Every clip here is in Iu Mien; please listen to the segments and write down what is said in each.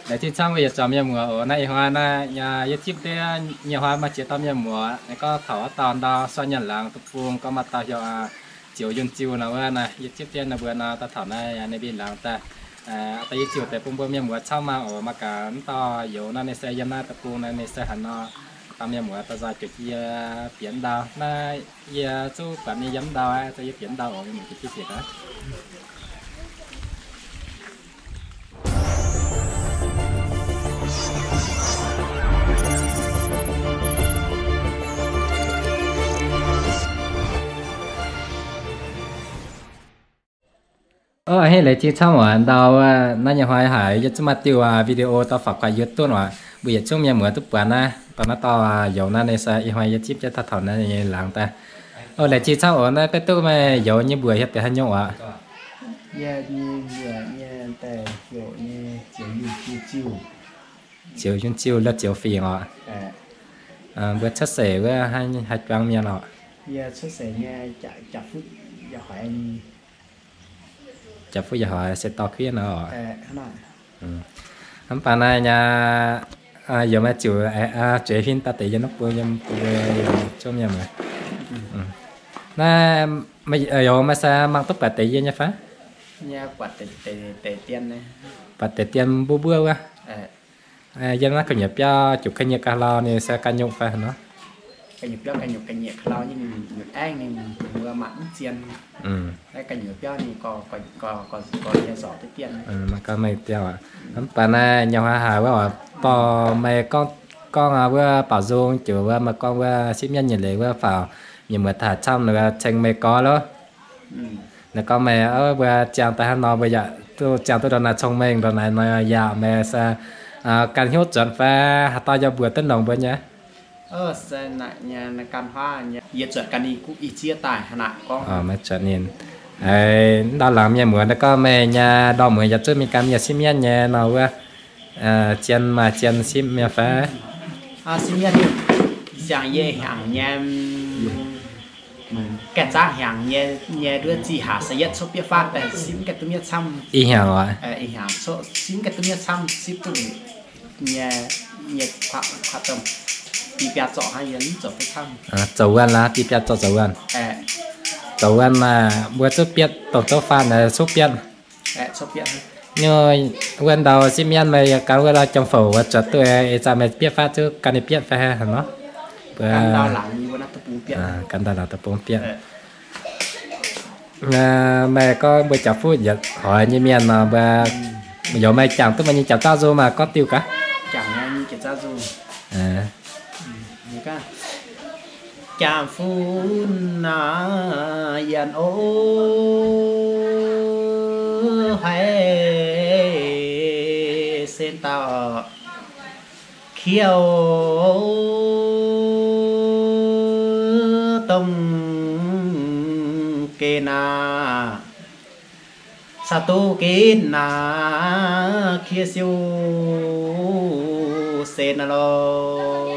Laengz zingh camv mbuo yietc zuangx mienh muoz oc. Naaiv ih hnoi naaiv yie zipv deix nyei hnoi maaih ziex dauh mienh muoz, naaiv gorngv taux wuov dauh ndau suav nyaanh laangz deic-bung gorngv maaih dauh heuc Ziouc Yunh Ziuh nor wuov naaiv, yie zipv deix ninh mbuo nor daaih taux naaiv ninh mbiv laangz daaih. Daaih yie ziouc deix bun mbuo mienh muoz camv maah oc. Mangc gaax wuov dauh youz naaiv ninh se yiem naaiv deic-bung naaiv ninh se haaix nor. Dauh mienh muoz dauh nzoih juoz jiex bieqc ndau naaiv. Yie zuqc buatc ninh yiem ndau aqv, yie bieqc ndau oc, mienh muoz juoz jiex bieqc aqv. Ov, a'hneiv laengz zingh camv oc ndau. Naaiv nyei hnoi haic yie zuqc maaih diuh video dorh faaux kuatc YouTube oc. Mbuo yietc zungv mienh muoz duqv buatc naaiv, dorh naaiv dauh youz naaiv ninh se ih hnoi yie zipv jienv taux naaiv nyei laangz daaih. Ov, laengz zingh camv oc. Naaiv beiv duqv meih youz nyei mbuox hietv deix haaix nyungc oc? Yie nyei mbuox nyei daaih heuc nyei Ziouc Yunh Ziuh. Ziouc Yunh Ziuh, Ziouc Fingx oc. Mbuo cuotv seix wuov haaix juang mienh oc? Yie cuotv seix nyei Jaac Fuqv Yietc Hoix. Jaac Fuqv Yietc Hoix se dorh kuiv nor oc. Mv baac naaiv nyei youz maaih ziouc zueiz huin daaih deix yiem naaiv bung, yiem bung zungv mienh muoz. Naaiv youz maaih se mangc duqv buatc deix yie nyei fai? Buatc deix dien mbuov mbuov wuov. Yiem naaiv ga'nyiec biauv juqc ga'nyiec ga'hlau ninh se ga'nyungc fai nor? Mv baac naaiv nyei hnoi haic wuov oc, dorh meih gorngv, gorngv wuov baaux nzung ziouc wuov maaih gorngv wuov sipv mienv nyei leiz wuov faaux, mienh muoz taaih camv ninh ceng meih gorx loh. Ninh gorngv meih mbuo ziangh daaih hnangv nor mbuo yaac duqv ziangh duqv ndongc naaiv cong-mengh ndongc naaiv nor yaac meih se ganh hnyouv zuotc fai haaix dauh yaac mbuox duqv nongx mbuo nyei. Maiv zuotc ninh. Ndau laangz mienh muoz naaiv gorngv meih nyei ndorm muoz yaac zungv mingh gan mienh sipv mienv nyei nor wuov, zien maaih zien sipv mienv fai? Sipv mienv, ziangh yie hnyangx nyei, gaengh zaangv hnyangx nyei, nyei nduov zih haac se yietv coqv bieqv faatv daaih sipv gaengh duqv miev camv. Ih hnyangx oc. Ih hnyangx coqv sipv gaengh duqv miev camv, sipv duqv nyei, nyei kuatv, kuatv dongh biaa biaa zorc hnangv yie mv zoux duqv camv. Zoux wuonh laaix biaa biaa zorc zoux wuonh. Zoux wuonh maaih mbuo zuqc bietv dongh zouv faatv naaic coqv bietv. Nyei wuov ndau sipv mienv meih yaac gan wuov ndau jomc fouc wuov zuotc duqv, ih zanc meih bieqv faatv zuqc gan ninh bieqv fai haaix nor? Mbuo gan ndau laangz deic-bung bieqv. Meih gorngv mbuo Jaac Fuqv Yietc Hoix nyei mienh nor, mbuo youz meih jangx duqv meih nyei jangx zaangv nzung maah, gorngv diuh gaax. Jangx fuqv naaic yienx o, haiz sen dauh kiouv dongh gen aac, caux duqv gen aac, kie siou sen aac lorh.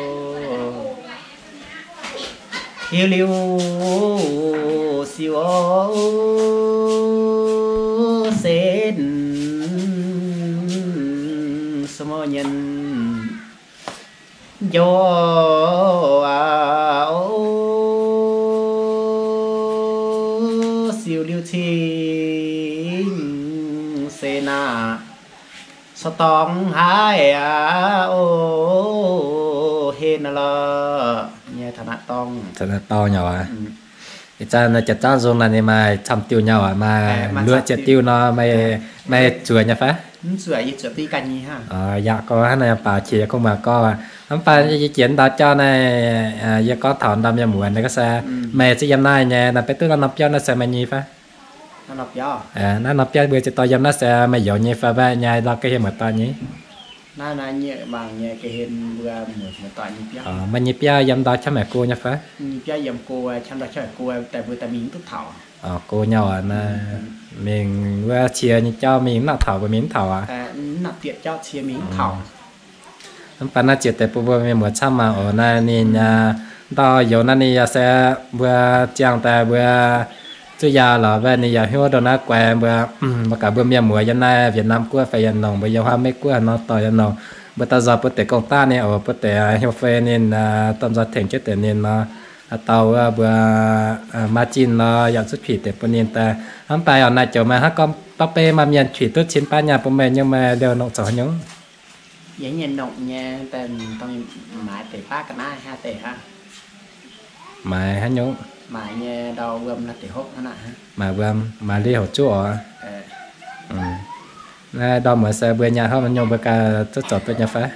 Hiu liuz siu o, sen sou mouh nyien njo aac, o, siu liuz cing sen aac, caux dorngx haic aqv, o, heh naaic lorh. Nyei taux naaiv dorngx, taux naaiv dorngx nyei aqv. Ih zanc naaiv jiex zaangv nzung naaic ninh maaih camv diuh nyei aqv, maaih luoqc ziepc diuh nor, meih zuoqc nyei fai? Mv zuoqc, yie zuoqc duqv ganh nyei hnangv. Yaac gorngv hnangv naaic baac qiex yie kungx mangc gorngv aqv. Mv baac yie jiex ndau jauv naaiv, yie gorngv taux ndau mienh muonz naaiv gorngv se, meih zungv yiem naaiv nyei, naaiv beiv duqv naaiv norm biauv naaiv se meih nyei fai? Naaiv norm biauv mbuo ziex dauh yiem naaiv se meih youz nyei fai mbaeqc nyei lorh ga'hlen muoz-doic nyei? Naaiv, naaiv nyei mangc nyei ga'hlen mbuo muoz-doic nyei biauv. Meih nyei biauv yiem ndau qaqv maengc go nyei fai? Go nyei aqv, mbuo daaih mingh mv duqv taux. Go nyei aqv. Naaiv mingh wuov cie nyei jauv mingh mv nangc taux, mbuo mingh mv taux aqv. Mv nangc bieqc jauv cie mingh mv taux. Mv baac naaiv ziouc deix bun mbuo mienh muoz camv maah oc. Naaiv ninh ndau youz naaiv ninh yaac se mbuo ziangh daaih mbuo duqv yaauc lorqc, mv baac ninh yaac hnyouv ndongc naaiv guaix mbuo, mbuo gaax mbuo mienh muoz yiem naaiv Việt Nam guoqv fai yaac nongc, mbuo yiem Hoa Mei guoqv haaix nor dorh yaac nongc, mbuo dauh nzauh bun deix gong-daqv ninh oc, bun deix hnyouv fei ninh, dorh nzoih tengx jienv deix ninh nor, dauh wuov mbuo maaih zinh nor yaac zuqv pic deix bun ninh daaih. Hnamv daaih oc, naaiv joux meih hnangv gorngv baav beiv maaih mienh pic duqv cin baav nyaanh bun meih nyei, meih liouh nongc zoux haaix nyungc? Yie nyei nongc nyei, daaih dongh maaiz deix baav ga'naaiv hnangv deix hnangv. Maaiz haaix nyungc? Maaiz nyei ndau wuom naaiv deix hopv hnangv naaic. Maaiz wuom, maaiz li houc zuqv oc. Naaiv ndau muoz se mbuo nyaanh hopv nyungc mbuo ganh zouv zoux duqv nyei fai?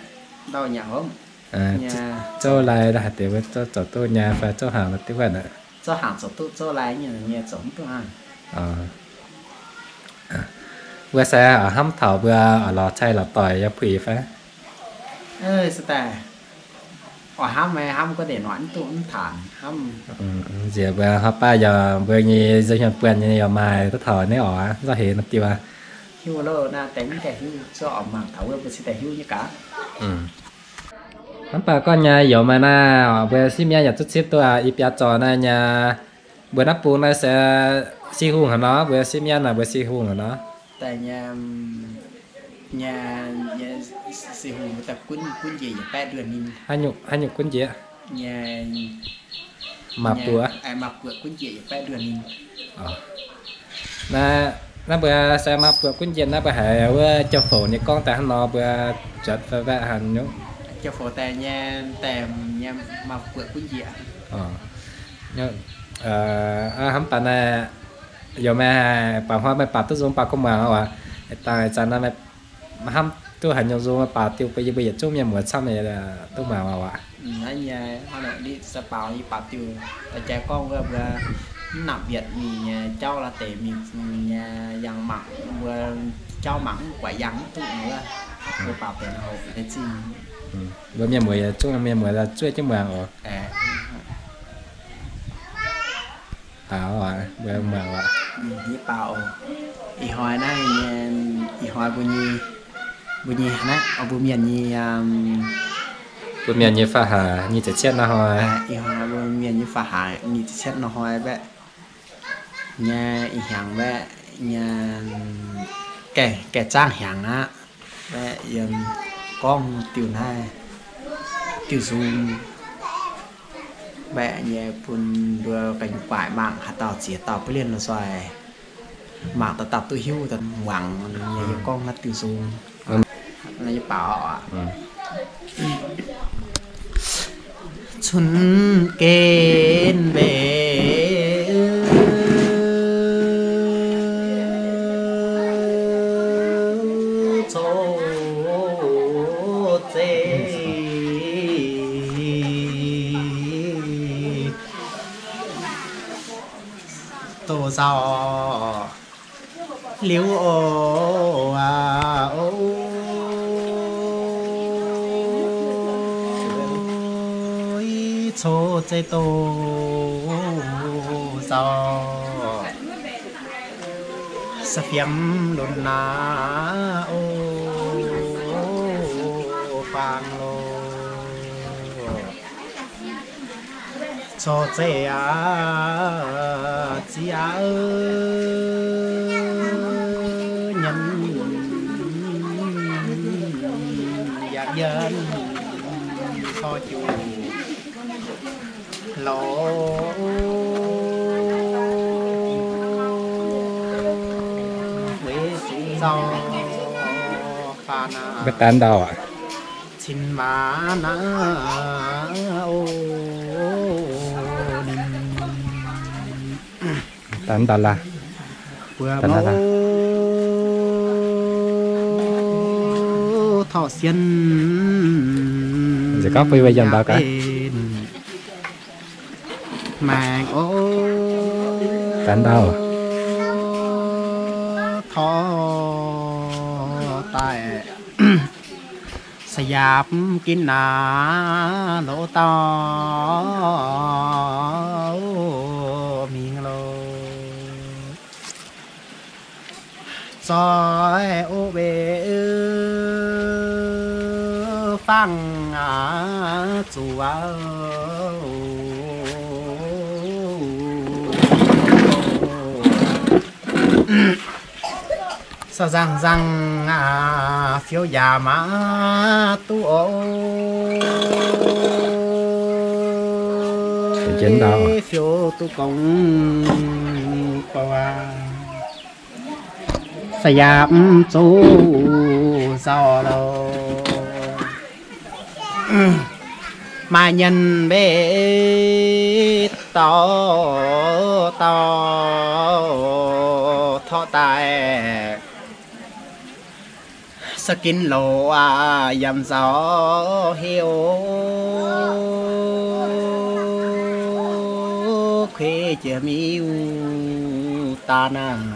Ndau nyaanh hopv. Zouv lai haaix deix mbuo zouv zoux duqv nyei fai zouv hnaangx duqv wuov naaic? Zouv hnaangx zoux duqv, zouv lai nyei zoux mv duqv hnangv. Mbuo se hnamv taux mbuo oix lorz cai lorz doic yaac puix fai? Se daaih oix hnamv, hnamv gorngv deix noic mv duqv mv taanx hnamv. Nziex mbuo haaix baav yaac mbuo nyei nza'hmien buonc nyei yaac maaih duqv taux naaiv oc, nzauh heix nor diuh aqv. Hiuv loh, naaiv deix mv gaengh hiuv, zuov oix mangc taux wuov mbuo cingx daaih hiuv nyei gaax. Hnamv baac gorngv nyei youz maaih naaiv, mbuo sipv mienv yaac duqv cipv duqv i biaa zorc naaiv nyei. Mbuo naaiv bung naaiv se Si Hungh haic nor, mbuo sipv mienv naaic mbuo Si Hungh haic nor. Daaih nyei, nyei, nyei Si Hungh daaih gunv, gunv njiec yietc baeqv nduoh ninh. Haaix nyungc, haaix nyungc gunv njiec? Nyei, maaih buoc, maaih buoc gunv njiec yietc baeqv nduoh ninh. Naaiv, naaiv mbuo se maaih buoc gunv njiec naaiv mbuo haiz wuov jauv-fouc nyei gorngv daaih hnangv nor mbuo nzuonx fai mbaeqc haaix nyungc? Jauv-fouc daaih nyei, daaih nyei maaih buoc gunv njiec. Hnamv baac naaiv, youz meih baac hnoi meih baac duqv nzung baac kuv muangx oc. Dangh zanc naaiv meih hnamv duqv haaix nyungc nzung meih baac diuh bun yie mbuo yietc zungv mienh muoz camv duqv muangx oc. Naaiv nyei, hnangv naaic se baac yie baac diuh daaih jaaix gorngv wuov mbuo mv nangc mbietc mingh nyei jauv lorz deix mingh nyei yangh mangc, mbuo jauv mangc mv buatc yangh mv duqv wuov, mbuo baac benx hoc deix zingh. Mbuo mienh muoz yietc zungv mienh muoz zuov jienv muangx oc. Mbuo muangx oc. Yie baac oc, ih hnoi naaiv nyei, ih hnoi mbuo nyei, mbuo nyei naaiv, mbuo mienh nyei, mbuo mienh nyei faa haac nyic ziepc cietv nor hnoi. Ih hnoi mbuo mienh nyei faa haac nyic ziepc cietv nor hnoi mbaeqc nyei, ih hnyangx mbaeqc nyei, gaengh, gaengh zaangv hnyangx aqv. Mbaeqc yiem gorngv diuh naaiv, diuh nzung mbaeqc nyei bun mbuo gu'nyuoz guaaic mangc haaix dauh ziex dauh ba'lienh lorz zoih mangc dauh dauh duqv hiuv daaih muangx nyei yie gorngv naaiv diuh nzung. Naaiv yie baaux aqv. Cun gen mbeqc coqv zeiv doqc nzauh liuz oc. Coqv zeiv doqc nzauh se fiem lunx aqv oc, faang loh. Corc zeiv aqv, ziex aqv, nyanc yaac yienh corc juqc loh. Weic zuqc nzauh faanv aqv, cin maaz aqv oc. Ninh daaih ndau laaih, mbuo mouv torqv sienh nziex gorngv bun yie mbuo yiem ndau gaax. Maengx oc, daaih ndau torqv daaih. Se yaapv ginv naaiv loz dauh mingh loh. Zoih o weic fangx aqv zuqc aqv. Sau nzangc nzangc aqv, fiou yaac maiv duqv oc. Fiou duqv gong bou aqv, se yaac mv zuqc nzauh loh. Maaih mienh mbeqv dauh dauh torqv daaih, se ginv loz aqv, yaac mv nzauh heuc, kuei jiex miuc-daan aqv.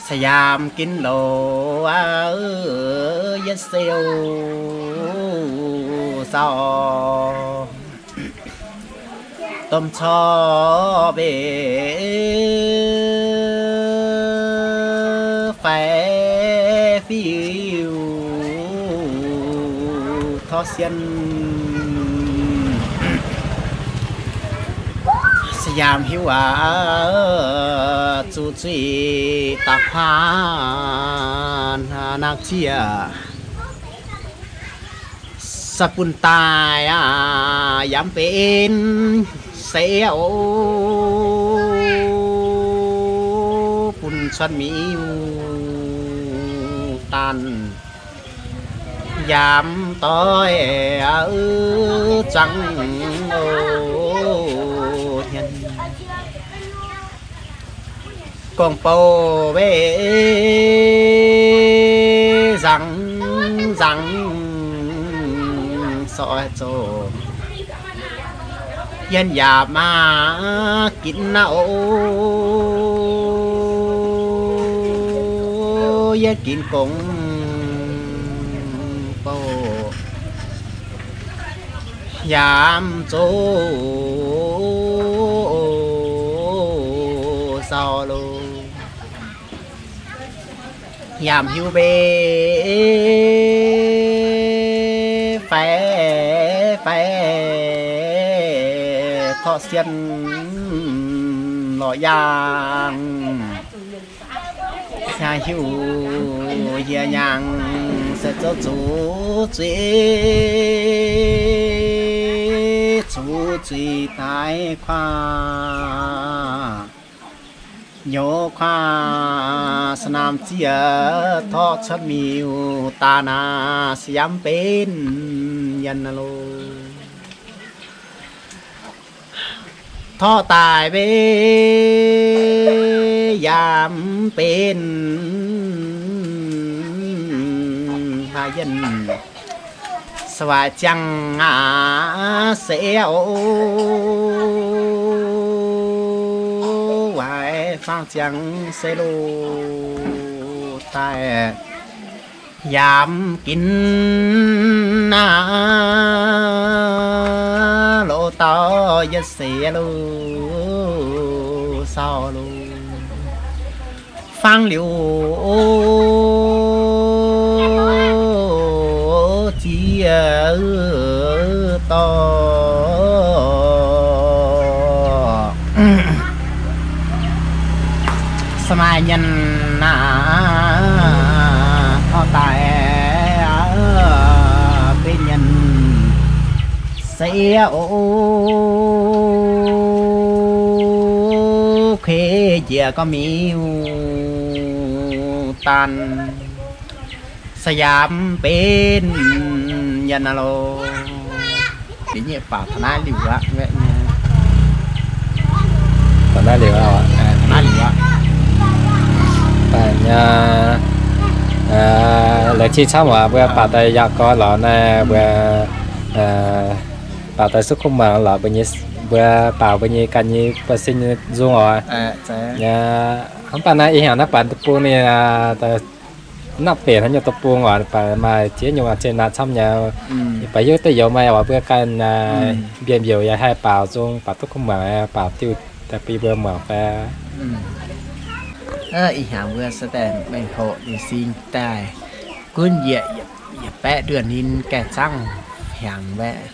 Se yaac mv ginv loz aqv, yietv siou nzauh, domh corc mbeqv faix fiuv torqv sien. Se yaac mv hiuv aqv, zuqc zuiz daaih kuaanh naaiv zieqv, se bun daaih aqv, yaac mv benx seix oc, bun cuotv miuc-daan yaac mv doix zuangx oc. Hmien gorngv bou mbeqv nzangc nzangc, sorc zoqc yienh yaac maiv ginv aqv oc. Yie ginv gong bou yaac mv zuqc nzauh loh. Yaac mv hiuv mbeqv faix faix torqv sien lorqc yaangh. Hiuv yie nyaangc se zoux zuqc zuiz, zuqc zuiz daaih kuaah, nyouz kuaah, se naamh zieqv torqv cuotv miuc-daan aqv, se yaac mv benx yienh loh. Torqv daaih mbeqv yaac mv benx haaix yienh, se waaic ziangh aqv seix oc, waaic faang ziangh seix loh daaih. Yaac mv ginv aqv, loz dauh yietv seix loh, sauh loh, fangv liuz ziex dorh. Se maaih mienh aav, torqv daaih benx mienh seix oc, kuei njiec gorngv miuc-daan, se yaac mv benx mienh aqv loh. Deix nyei baac taux naaiv liuz aqv, taux naaiv liuz aqv, taux naaiv liuz aqv. Daaih nyei, la'zinh camv waac mbuo baac daaih yaac gorx lorz naaiv mbuo, baac daaih suv kuv mangc lorz mbuo nyei, mbuo baac mbuo nyei ganh nyei buonv-sin nyei nzung oc. Hnangv baac naaiv ih hnyangx naaiv baac deic-bung ninh nangv benx haaix nyungc deic-bung oc, baac maaih ziex nyungc zinh naaic camv nyei. Baac hiuv duqv youz maaih oc, mbuo ganh mbienv mbiouc yaac haih baaux nzung, baaux duqv kuv mangc, baaux diuh daaih bun mbuo mangc fai. Ih hnyangx mbuo se daaih mengh hoc ninh sin daaih gunv yietc, yietc baeqv nduonh ninh gaengh zaangv hnyangx mbaeqv.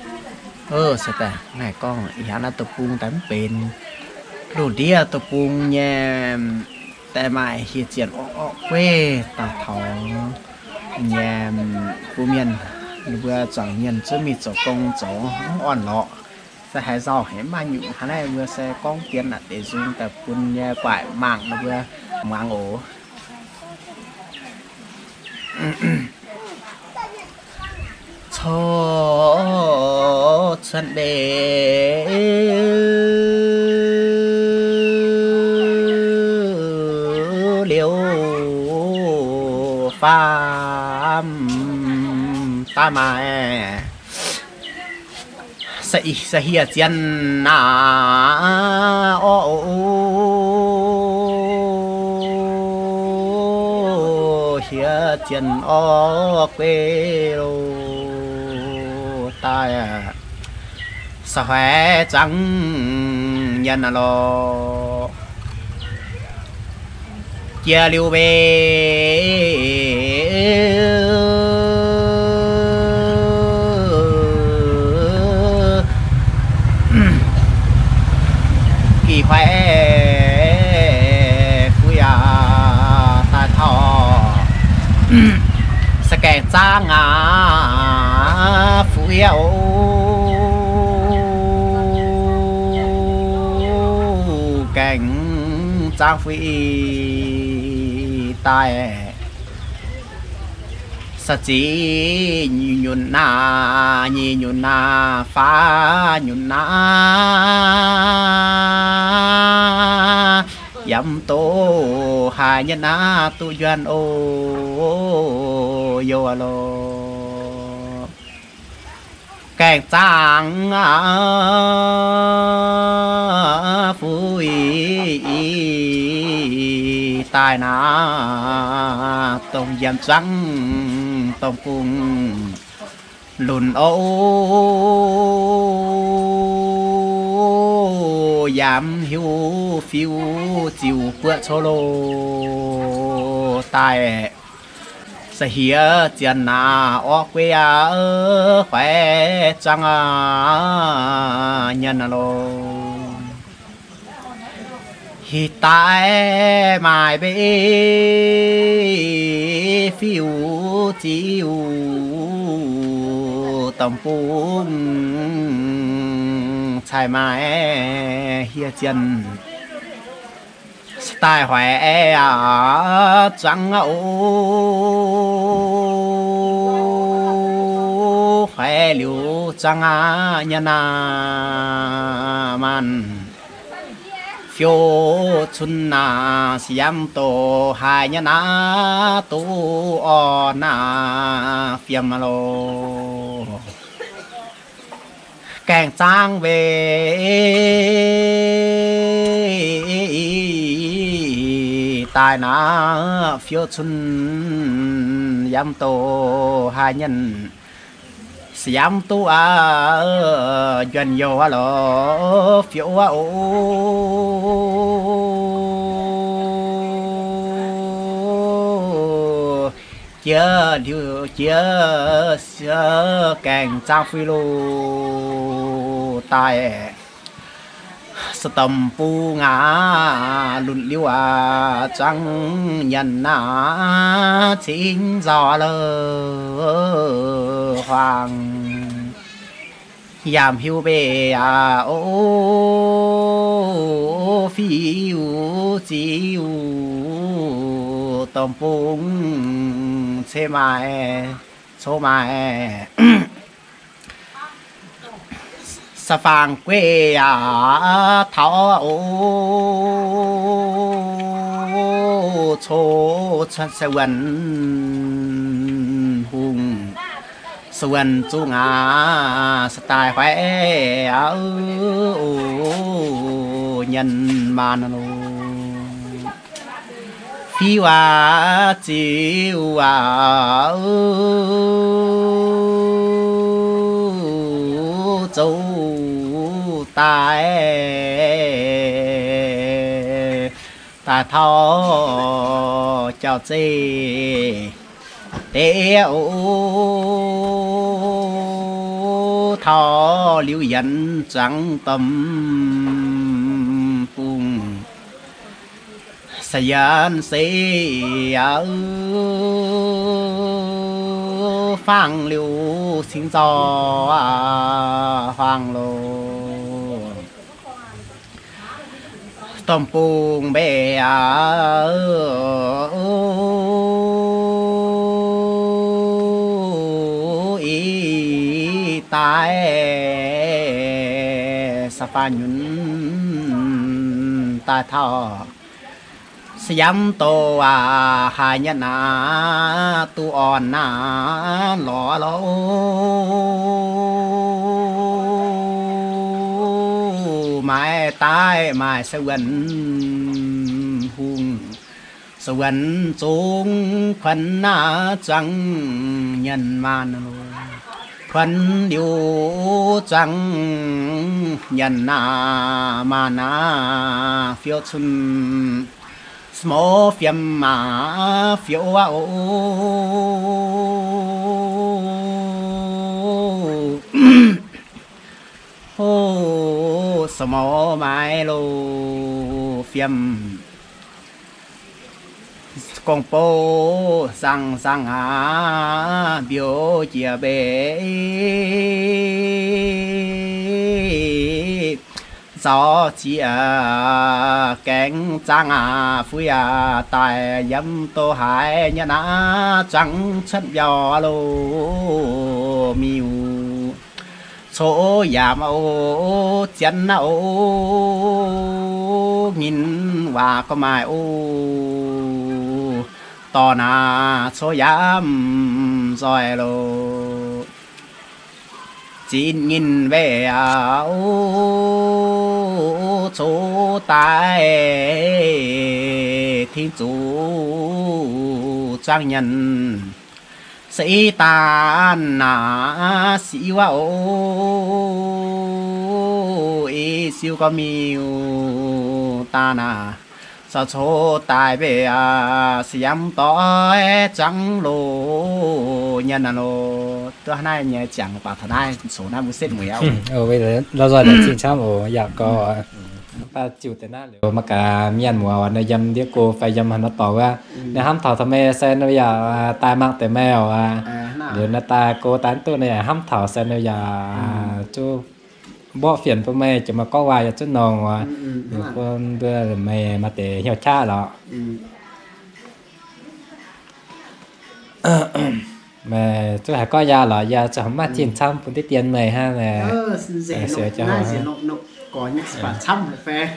Se daaih naaiv gorngv ih hnyangx naaiv deic-bung daaih mv benx Lungh ndiev deic-bung nyei, daaih maaih hieh zienh orqv orqv gueiv daaih taux nyei, bun mienh ninh mbuo zuangx mienh zuov mingh zoux gong zoux mv orn-lorqc. Se haaix nzauh haiz maaih nyungc hnangv naaiv, mbuo se gorngv dien aqv deix nzung daaih bun nyei guaaic mangc ninh mbuo muangx oc. Coqv cuotv mbenc liuz faam daaih maaih se hieh zienh naaiv orqv, hieh zienh orqv gueiv loh daaih, se hoic zangv nyei naaiv lorqc. Jiex liuz mbenc gih hoic fuiv yaac daaih taux se gaengh zaangv aqv fuiv oc, gaengh zaangv fuiv daaih. Sa zic nyunc naaiv, nyic nyunc naaiv, faam nyunc naaiv, yaac mv doqc haaix nyungc naaiv duqv njunh oc, youh aqv lorqc. Gaengh zaangv aqv fuiv daaih naaiv, dongh yiem zuangv dongh bung lunc oc, yaac mv hiuv fiuv ziux buoqv coqv loh daaih. Se hieh zienh naaiv orqv gueiv aqv, hoic zuangv aqv nyei naaiv lorqc. Hih daaih maaih mbenc fiuv ziux domh bung cai maaih hieh zienh se daaih hoic aqv zuangv oc, hoic liuz zuangv aqv nyei naaiv maanh. Fiou cun naaiv se yaac mv doqc haaix nyungc naaiv duqv orn naaiv fiem loh. Gaengh zaangv mbenc daaih naaiv fiou cun yaac mv doqc haaix nyungc se yaac mv duqv aqv njunh youh aqv lorqc, fiou aqv oc. Jiex liuz jiex gaengh zaangv fuiv loh daaih. Se domh bung aqv, lunc liuz aqv, zuangv nyanc naaiv cingx nzauh aqv lorqc, huaang yaac mv hiuv mbenc aqv oc, fiuv ziux domh bung ceix maaih coqv maaih. Sa faang gueiv yaac taux oc, coqv cuotv se wuonh hungh, se wuonh zungh aqv, se daaih hoic aqv oc, nyanc maanh loh. Fiuv aqv ziux aqv zoux daaih, daaih taux jauv-zeih deix oc, taux liuz yienx zuangx domh bung Saengv se aqv, fangx liuz cingx nzauh huaang loh, domh bung mbeih aqv, ih daaih sa faanh nyunc daaih taux se yamv doz aac, haaix nyungc aac, duqv orn aac, lorz loh. Maaih daaih maaih se wuonc hungh, se wuonc zungv kuonx aac zuangx nyanc maanh, kuonx liuz zuangx nyanc aac maanh aac, fiou cun smou fiem aac, fiou aqv oc. Smou maaih loh fiem, gong-bou zaangc zaangc aac, mbiouh jiex mbeix, nzauh ziex gaengh zaangc aac, fuiv aac daaih yiem doz haaix nyungc aac, zuangx cuotv mbiauh loh, miuc coqv yaamv oc, zienx aqv oc, nyinh waac gorngv maaih oc, dorh naaic coqv yaamv nzoih loh. Zinh nyinh weih aac, coqv daaih tingx zuqc zuangx nyanc, se ih daan naaic siqv wuov oc, ih siu gorngv miuc daan naaic, corc coqv daaih mbeih aac, se yamv doix zuangv loh nyanc aac loh. Duqv hnangv naaiv nyei ziangx baac taux naaiv coqv naaiv mbuo setv mueiz aqv. Lorz nzunc zingh camv oc, yaac gorngv baac ziux deix naaiv liuz maiv gaax mienh muoz oc, yiem ndiev go fai yiem haaix norm dorngx wuov, ninh hnamv taux taux meih se ninh yaac daaih mangc deix meih oc. Liuz naaiv daaih go daaih duqv ninh yaac hnamv taux se ninh yaac zuqc mborqv fienx bun meih, jiex meih gorngv waac yaac zuqc nongx oc. Bun mbuo meih maaih deix hnyouv qaqv lorqc. Meih zuqc haiz gorngv yaac lorqc, yaac zuqc maiv zinh camv bun diqv dien meih hnangv.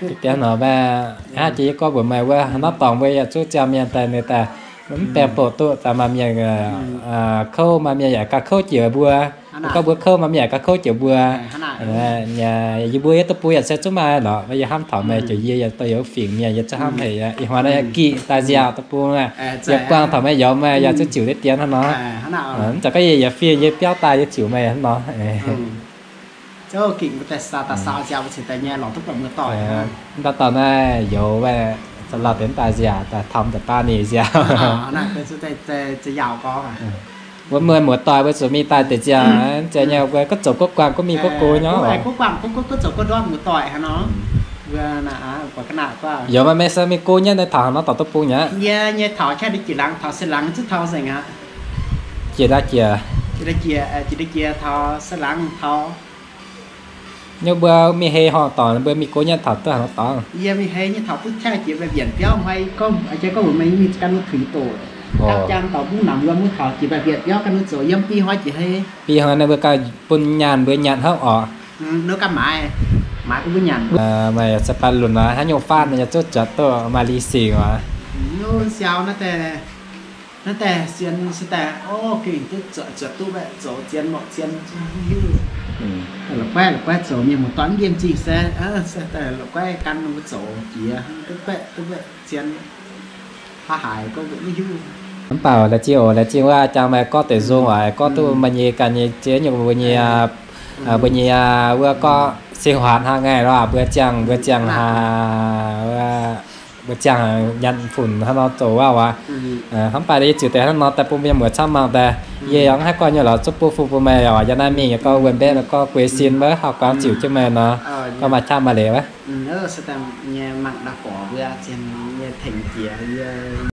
Diqv dien nor meih hnangv jiex yie gorngv mbuox meih wuov, norm dorngx mbuo yaac zuqc ziangh mienh daaih, ninh daaih mv baengh boqc duqv daaih maaih mienh kouv, maaih mienh yaac gauh kouv jiex mbuo. Gorngv mbuo kouv, maaih mienh yaac gauh kouv jiex mbuo. Yie mbuo yie duqv bun yaac se zuqc maaih lorqc, yie hnamv taux meih jiex yie yaac daaih yaac fingx mienh, yie zuqc hnamv haic. Ih hnoi naaiv yie gih daaih nziaauc duqv bun aqv, yie buangh taux meih youz meih yaac zuqc ziux diqv dien hnangv nor. Mv zeiz gorngv yie yaac fingx yie biauv daaih yie ziux meih hnangv nor. Mv baac dauh naaiv youz, lauh deix daaih nziaauc, daaih taux deix baav ninh nziaauc. Mbuo muoz-doic mbuo zuqc mingh daaih deix ziangh, ziangh nyei mbuo gorngv zoux gorngv guangc gorngv mingh gorngv go nyei. Youz maaih mienh se mingh go nyei, naaiv taux haaix nor dorngx duqv bung nyei. Jiex daaih jiex. Nyei mbuo mingh hei horngh dorngx, mbuo mingh go nyei taux duqv haaix nor dorngx. Bih hnoi naaiv mbuo ganh bun nyaanh mbuo nyanc hnangv oc. Meih se baac lunc aqv, haaix nyungc faanv yaac zuqc zuotc duqv maaih li singx oc. Mv baac laengz zingh oc, laengz zingh wuov jangx meih gorngv deix nzung oc, gorngv duqv meih nyei ganh nyei ziex nyungc mbuo nyei, mbuo nyei wuov gorngv sinh hoạt hnangv ngaih lorqc, mbuo ziangh, mbuo ziangh hnangv, mbuo ziangh nyanc fun hnangv nor zoux wuov oc. Hnamv baac yie ziux deix hnangv nor daaih bun mbuo nyei muoz camv mangc daaih. Yie yaac mv haih gorngv nyei lorqc, zuqc bun fu bun meih oc, yaac naaiv mingh yaac gorngv wuonh mbaeqv gorngv guei sin maiv hauh guangc ziux jienv meih nor. Gorngv maaih qaqv maaih leiz wuov. Nyei mangc daaih gorx mbuo zien nyei tengx jiex yie.